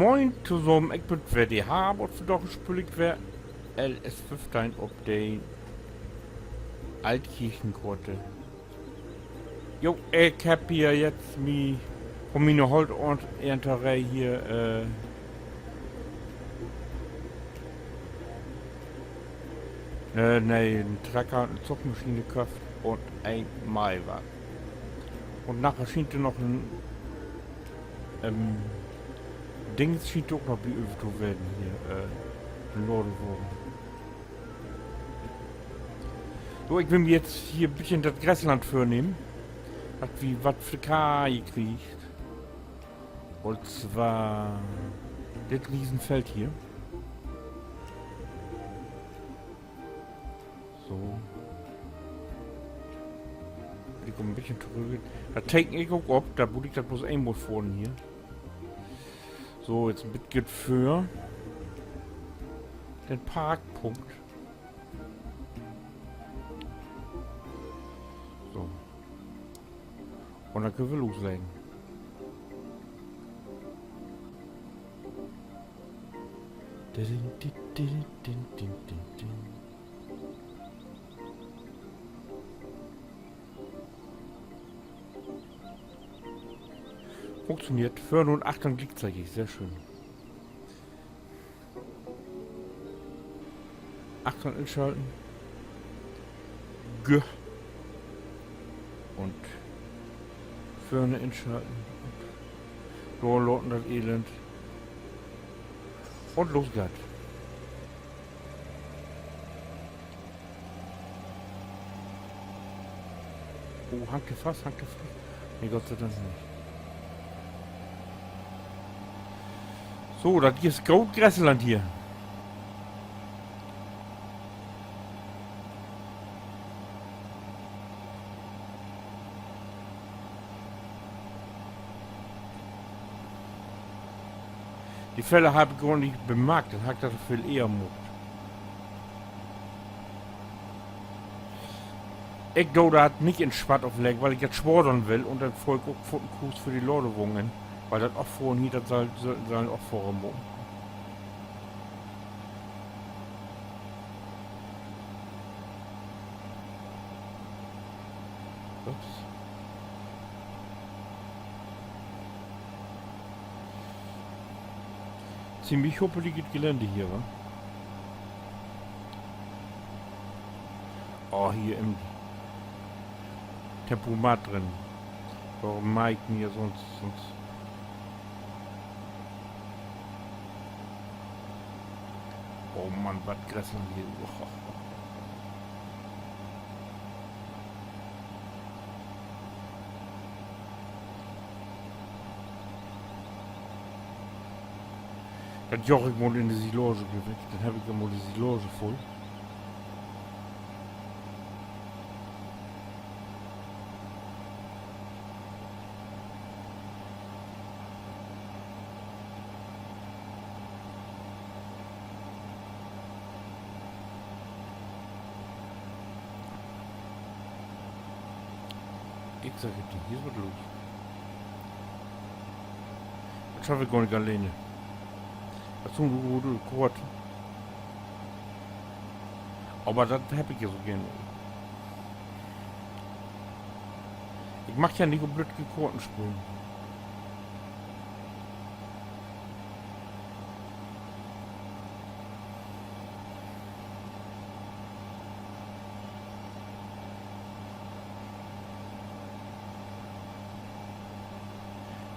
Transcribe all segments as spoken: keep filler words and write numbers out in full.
Moin tosamen, ik bün weer de Harm un vandaag speel ik weer L S föffteihn op de Altkirchenkoort. Jo, ik hebb hier jetzt mi von miene Holternteree hier, äh, äh, nee, en Trecker, en Zugmaschien köfft un en Maiwagen. Un naher schient dor noch en, ähm, Dings schient ok noch bi över to wesen hier, äh, en Ladewagen. So, ik will mi jetzt hier en beten dat Grasland vörnehmen, dat wi wat för de Kaje kriegt. Un zwar dit Riesenfeld hier. So. Ik kumm en beten torüch. Dat teken ik ok op, dor mutt ik dat bloots eenmal fohren hier. So, jetzt en beten vör den Parkpunkt. So. Un denn köönt wi loslegen. Funktioneert. Vörn un achtern gliekzeitig. Sehr schöön. Achtern inschalten. G. Un vörn inschalten. Un dor laten dat Elend. Un los geiht dat. Oh, hangt de fast, hangt de fast? Nee, Gott sei Dank nich. So, dat is groot Grasland hier. De Feller harr ik gor nich bemarkt, denn harr ik dat veel eher maakt. Ik do dat nich in Swatt ofleggen, wiel ik dat swoor doon will un denn fohr ik ok foorts en Kurs för de Ladewagen in, wiel dat Offohren hier, dat sall, sall, sall en Offohrer maken. Ups. Ziemlich huppeliget Gelände hier, wa? Oh, hier in Tempomat drin. Worüm maak ik mi hier sünst, sünst? Oh Mann, wat Grasland hier. Dat joch ik mal in de Silage weg, denn heff ik mal de Silage vull. Ik segg di, hier is wat los. Dat schaff ik gor nich alleen. Dat is so'n grote Koort. Aver dat heff ik ja so geern. Ik mag ja nich op lüttje Koorten spelen.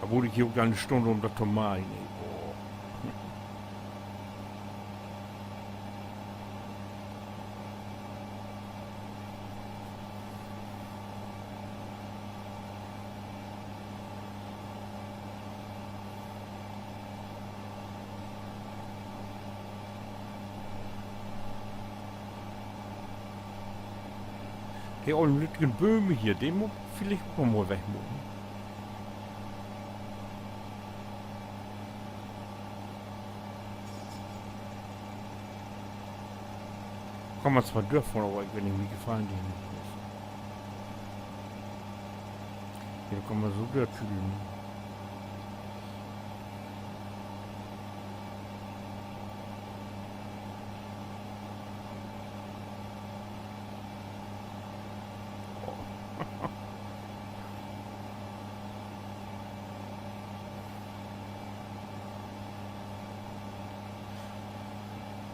Dor bruuk ik hier ok en Stünn, üm dat to maken, ey. Oh. De ollen lüttjen Bööm hier, de mutt villicht ok mal wegmaken. Kaam man zwar dör vun, aver ik weet nich, mi gefallen de nich. Hier kaam man so dör tüdeln.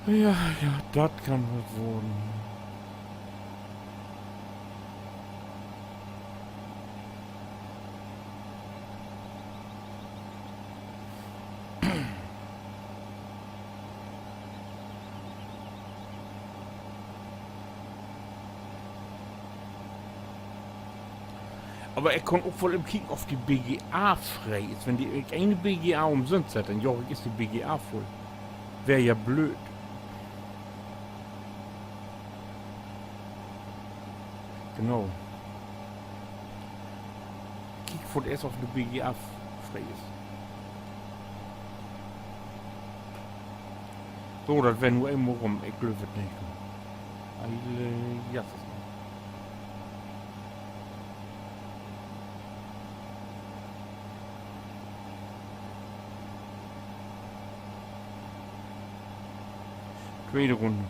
Ja, ja, dat kann wat worrn. Aver ik kunn ok woll even kieken, of de B G A free is. Wenn de, ik een B G A ümsünst hett, denn jaag ik eerst de B G A vull. Weer ja blööd. Genau. Kiek foorts eerst, of de B G A free is. So, dat weer nu eenmal rüm. Ik glööv dat nich. Heile Jasses. Tweede Runn.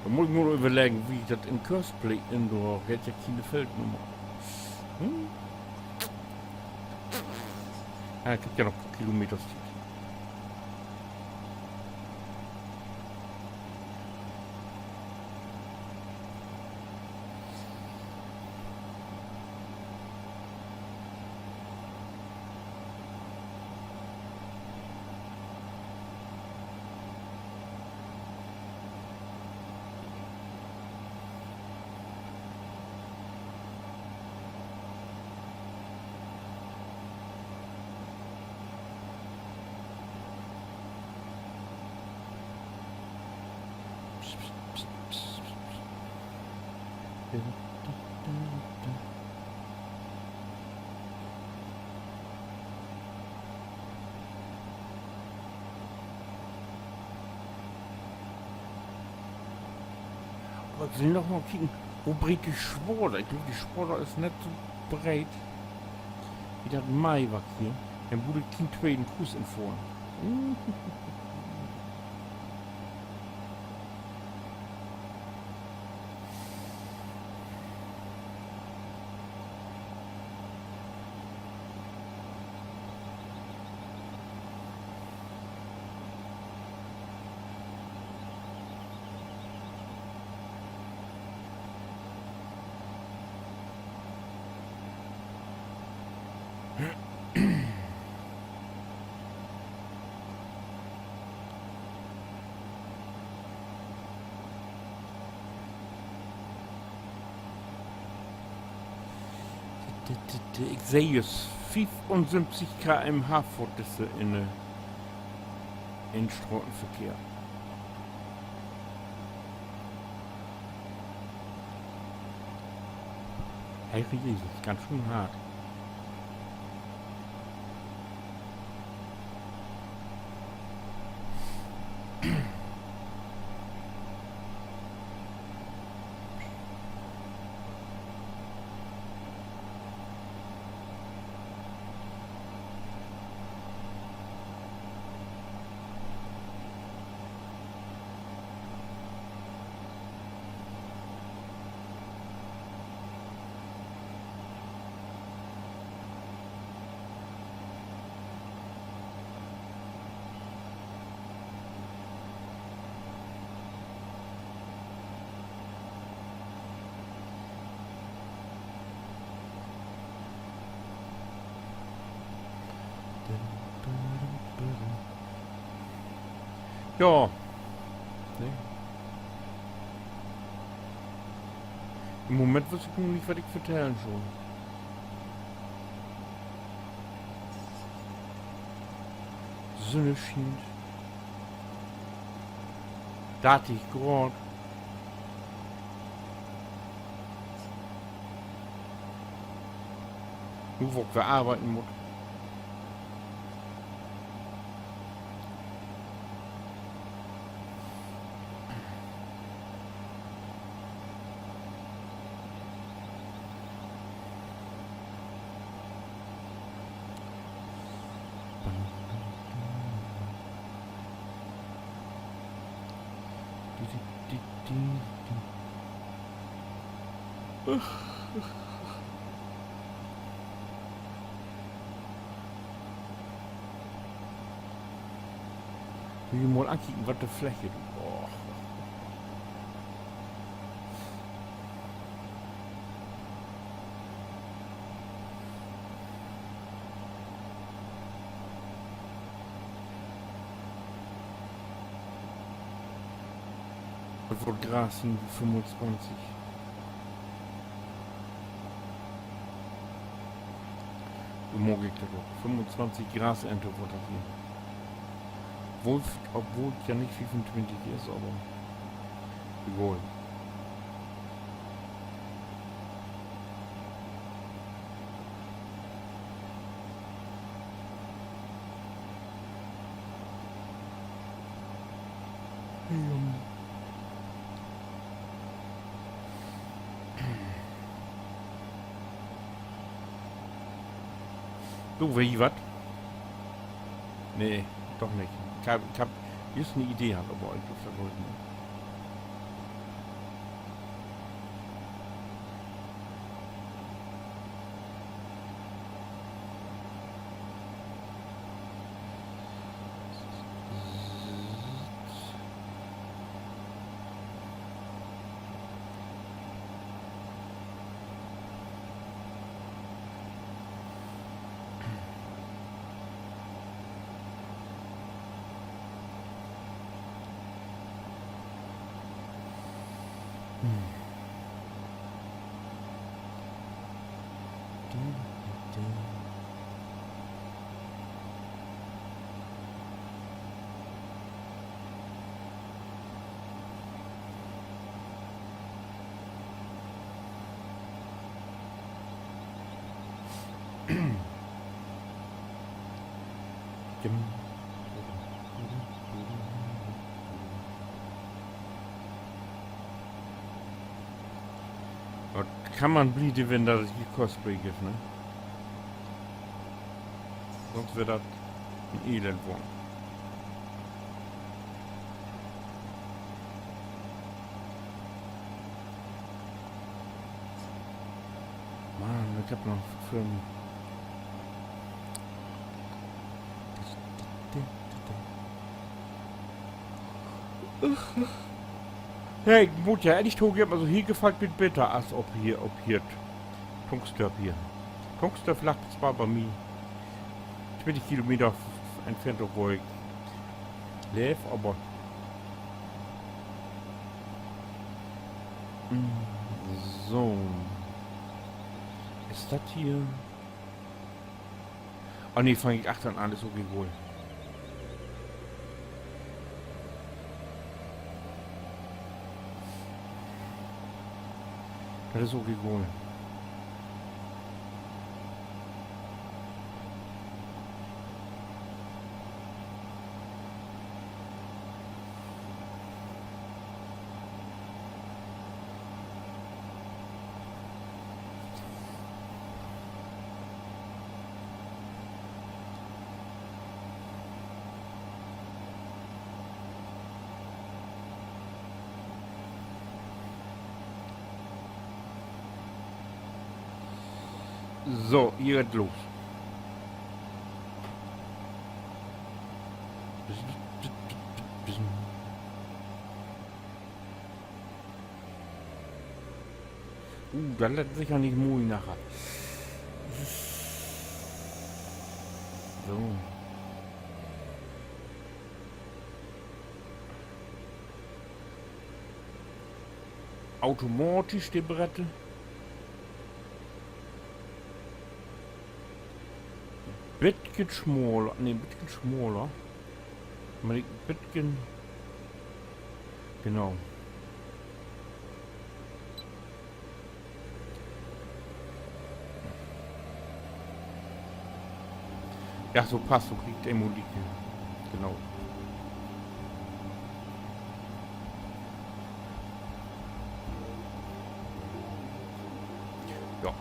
Dor mutt ik mal överleggen, wo ik dat in Courseplay indraag. Hett ja kene Feldnummer. Hm? Ja, ik heff ja noch Kilometers Tiet. Aver ik will noch mal kieken, wo breet de Swaal is. Ik glööv, de Swaal is nett so breet as dat Maiwark hier. Denn mutt ik kien tweten Kurs infohren. Ik seh jüst fiefunsöventig K M H fohrt disse in, äh, in Stratenverkehr. Herr Jesus, ganz schön hart. Ja. Nee. In'n Moment wüss ik nu nich, wat ik vertellen schull. Sünn schient. Dartig Graad. Nu, wo ik weer arbeiden mutt. Will ji mal ankieken, wat de Fläche, du. Oh. Dat warrt Gras sien, fünfunzwanzig. So maak ik dat ok. Fünfunzwanzig Grasernte warrt dat sien. Obwohl, obwohl dat ja nich fiefuntwintig is, aver egal. So, weet ji wat? Nee, doch nich. Ik heff, ik heff jüst 'ne Idee hatt, aver ik glööv, dat warrt nix. Wat kann man bliede, wenn dat hier Cosplay gifft, ne? Sonst weer dat en Elend worrn. Mann, ik heff noch för mi. Ja, ik mutt ja ehrlich togeven, also hier gefallt mi dat beter as op hier, op hier. Tunxdörp hier. Tunxdörp liggt zwar bi mi twintig Kilometer f-, entfernt, dor wo ik leev, aver, mm, so. Is dat hier? Oh nee, fang ik achtern an, is ok egal. Dat is ok egal. So, hier geiht los. Uh, dat lett seker nich moi naher. So. automatisch, de Brette. Bitken smaler, nee, bitken smaler. Man ik bitken, genau. Ja, so passt, so kriegt de Musik hin. Genau. Ja.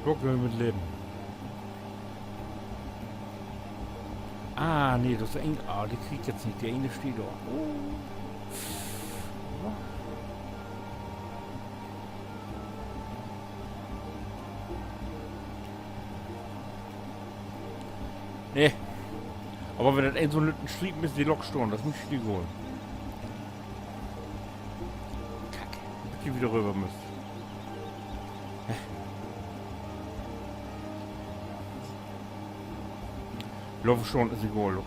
Dor köönt wi mit leven. Ah, nee, dat is een, ah, de krieg ik jetzt nich. De ene steiht dor. Oh. Nee. Aver wenn dat een so'n lütten Sliepen is, de Lok stahn, dat is mi egal. Kack, dat ik hier wedder röver müss. Loop schon, is egal, loop.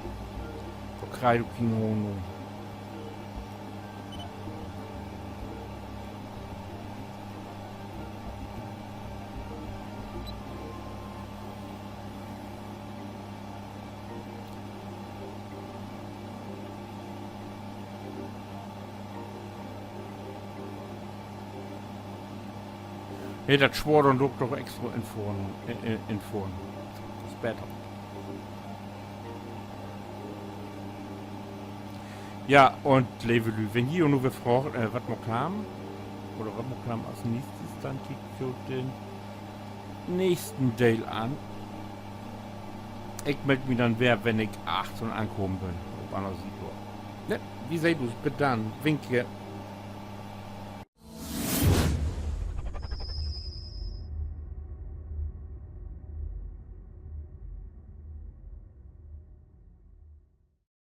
Dor krieg ik kien Hohn. Nee, dat Swoor, denn do ik doch extra infohren, äh, äh, infohren. Is beter. Ja, un leve Lüüd, wenn ji nu weer fraagt, äh, wat maakt wi, oder wat maakt wi as neegstes, denn kiekt jo den neegsten Deel an. Ik meld mi denn weer, wenn ik achtern ankamen bün, op anner Siet dor. Ne, wi seht us, bit denn, winke.